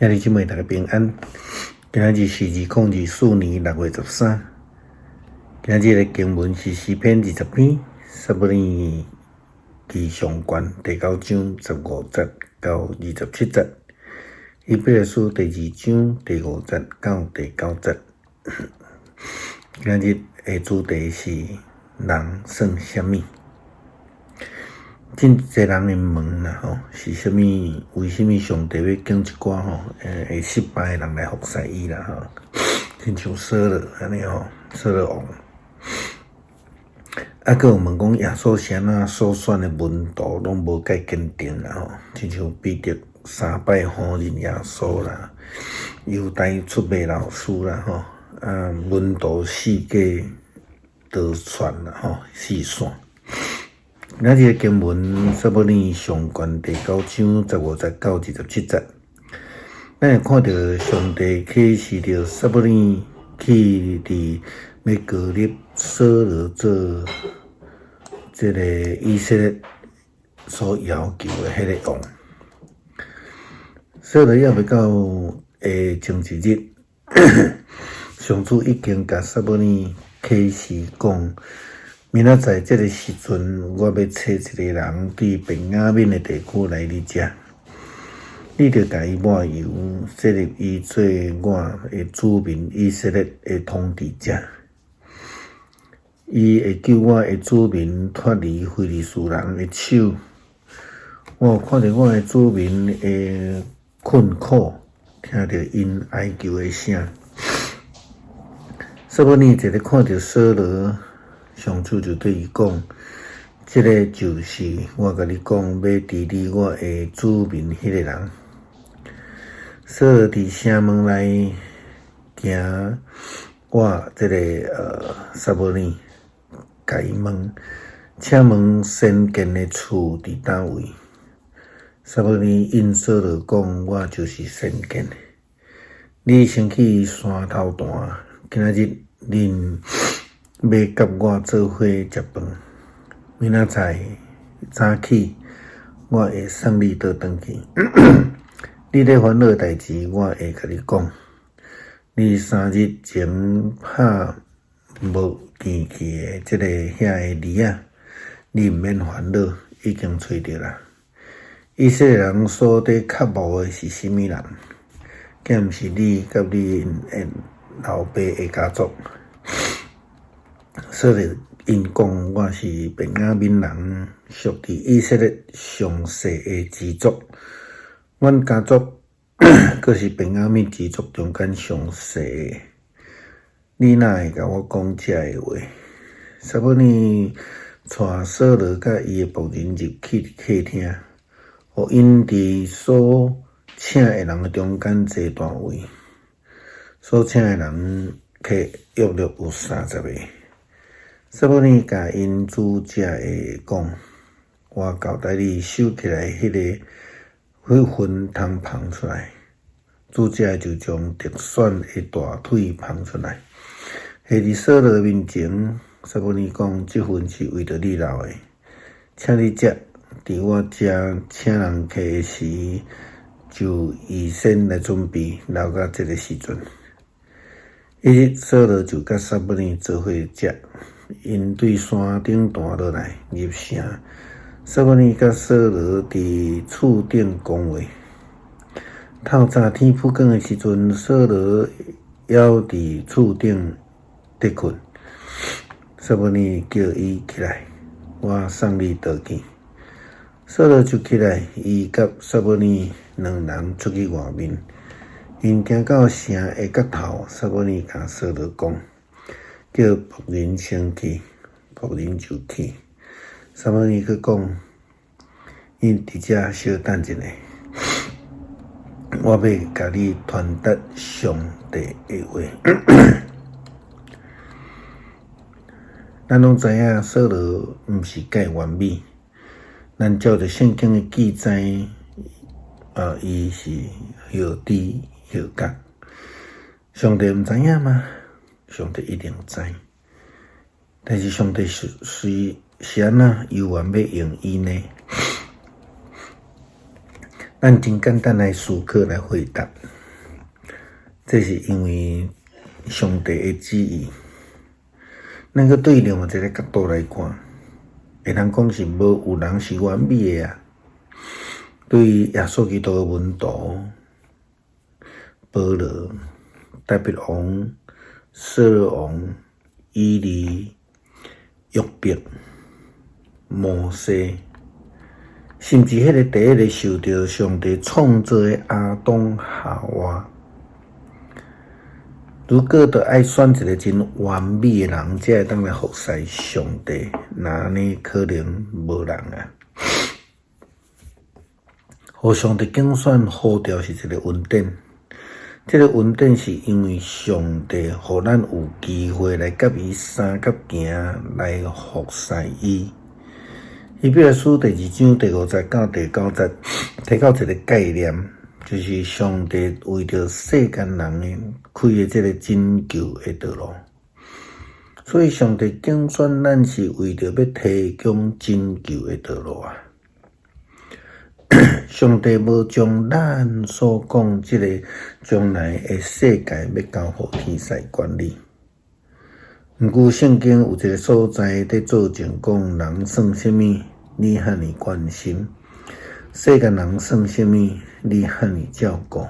兄弟姊妹，大家平安。今仔日是2024年6月13。今仔日的經文是詩篇20篇，撒母耳記上卷第九章15節到27節，以弗所書第二章第五節到第九節。今仔日的主題是人算啥物？真濟人會問啦吼，是啥物？為啥物上帝欲揀一寡吼，會失敗的人來服侍伊啦吼？親像掃羅按呢吼，掃羅王。啊，閣有問講耶穌是按怎所選的門徒攏無蓋堅定啦吼？親像彼得三擺否認耶穌啦，猶大出賣老師啦吼，啊，門徒四界逃竄啦吼，四散。今仔日經文撒母耳上卷第九章15節到27節，咱會看著上帝啟示著撒母耳去佇欲膏立掃羅做這个以色列所要求的彼个王。掃羅猶未到的前一日，上主已經共撒母耳啟示講：明仔載這个時陣，我欲差一个人對便雅憫的地區來你遮，你著共伊抹油，設立伊做我的子民以色列的統治者。伊會救我的子民脫離非利士人的手。我有看著我的子民的困苦，聽著𪜶哀求的聲。撒母耳一个看著掃羅，上主就對伊講：這个就是我共你講欲治理我的子民彼个人。掃羅佇城門內行倚這个撒母耳，共伊問：請問先見的厝佇佗位？撒母耳應掃羅講：我就是先見。你先去山頭壇，今仔日恁欲佮我做伙食飯。明仔載早起，我會送你倒轉去。你咧煩惱的代誌，我會共你講。你三日前拍無見去的這个遐个兒仔，你毋免煩惱，已經揣著啦。以色列人所咧渴慕的是啥物人？敢毋是你佮你的老爸的家族？掃羅應講：我是便雅憫人，屬佇以色列上細的支族。阮家族閣是便雅憫支族中間上細的。你哪會共我講這个話？撒母耳帶掃羅佮伊的僕人入去客廳，予𪜶佇所請的人的中間坐大位。所請的人客約略有30個。撒母耳共𪜶主者的講：我交代你收起來彼个彼份通捧出來。主者就將特選的大腿捧出來，下佇掃羅面前。撒母耳講：這份是為著你留的，請你食。佇我遮請人客的時，就預先來準備，留到這个時陣。彼日掃羅就佮撒母耳做伙食，𪜶對山頂彈落來入城。撒母耳佮掃羅佇厝頂講話。透早天曝光的時陣，掃羅猶佇厝頂咧睏。撒母耳叫伊起來，我送你倒去。掃羅就起來，伊佮撒母耳兩人出去外面。𪜶行到城的角頭，撒母耳共掃羅講：叫僕人先去，僕人就去。撒母耳閣講：𪜶佇遮小等一下，我欲共你傳達上帝的話。咱攏知影掃羅毋是蓋完美，咱照著聖經的記載，伊是後知後覺。上帝毋知影嗎？上帝一定知。但是上帝是是是按怎猶原欲用伊呢？咱真簡單來思考來回答，這是因為上帝的旨意。咱閣對另外一个角度來看，會當講是無有人是完美的啊。對耶穌基督的門徒，保羅、大衛王、掃羅王、以利、約伯、摩西，甚至彼个第一个受著上帝創造的亞當夏娃，如果著愛選一个真完美的人，才會當來服侍上帝，那按呢可能無人啊。予上帝揀選呼召是一个恩典，這个恩典是因為上帝予咱有機會來佮伊相佮行，來服侍伊。希伯來書第二章第五節到第九節，提到一个概念，就是上帝為著世間人的開的這个拯救的道路。所以上帝揀選咱是為著欲提供拯救的道路啊！上帝無將咱所講這个將來的世界欲交予天使管理。毋過聖經有一个所在佇做證講，人算啥物，你遐爾關心；世間人算啥物，你遐爾照顧。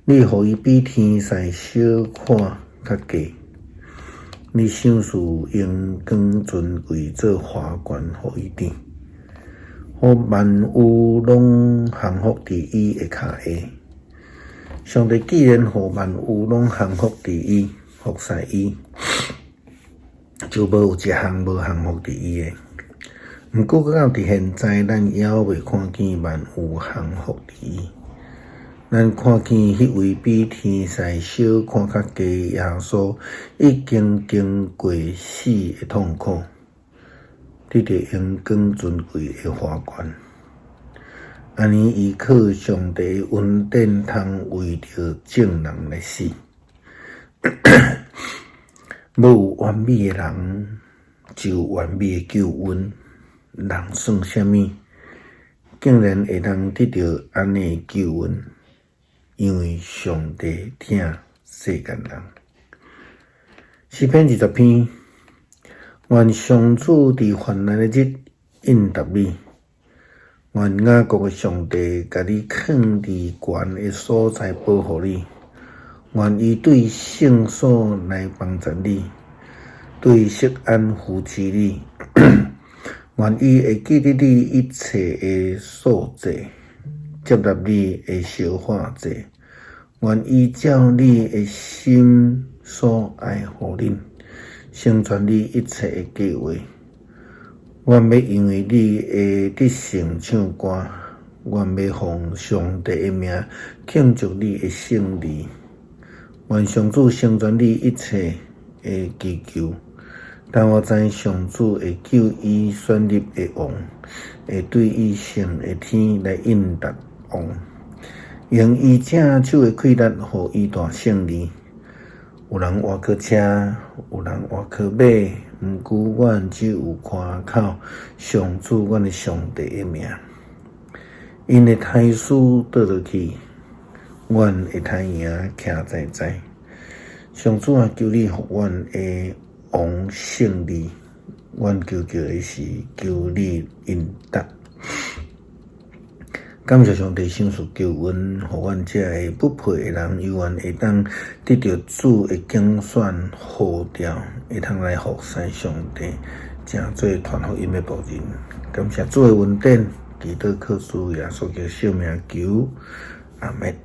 你予伊比天使小可較低，你賞賜榮光尊貴做華冠予伊戴，予萬有攏降服佇伊的跤下。上帝既然予萬有攏降服佇伊，服侍伊，就無有一項無降服佇伊的。毋過到佇現在，咱猶未看見萬有降服佇伊。咱看見彼位比天使小可較低耶穌，已經經過死的痛苦，得著榮光尊貴的華冠。按呢，伊靠上帝恩典，通為著眾人來死。無有完美的人，只有完美的救恩。人算啥物？竟然會當得著按呢的救恩？因為上帝疼世間人。詩篇20篇，願上主佇患難的日應答你，願雅各的上帝共你囥佇懸的所在保護你，願伊對聖所來幫助你，對錫安扶持你，願伊會記得你一切的素祭，接納你的燒化祭，願伊照你的心所愛予恁，成全你一切的計劃。阮欲因為你的得勝唱歌，阮欲奉上帝的名慶祝你的勝利。願上主成全你一切的祈求。但我知上主會救伊選立的王，會對伊聖的天來應答王，用伊正手的氣力，予伊大勝利。有人倚靠車，有人倚靠馬，毋過阮只有倚靠上主，阮的上帝的名。𪜶的刣師倒落去，阮會通贏徛在在。上主啊，求你予阮的王勝利，阮求求的是求你應答。感謝上帝賞賜救恩，予阮這个不配的人，猶原會當得著主的揀選呼召，會通來服侍上帝，成做傳福音的僕人。感謝主的恩典，祈禱靠主耶穌基督聖名求，阿們。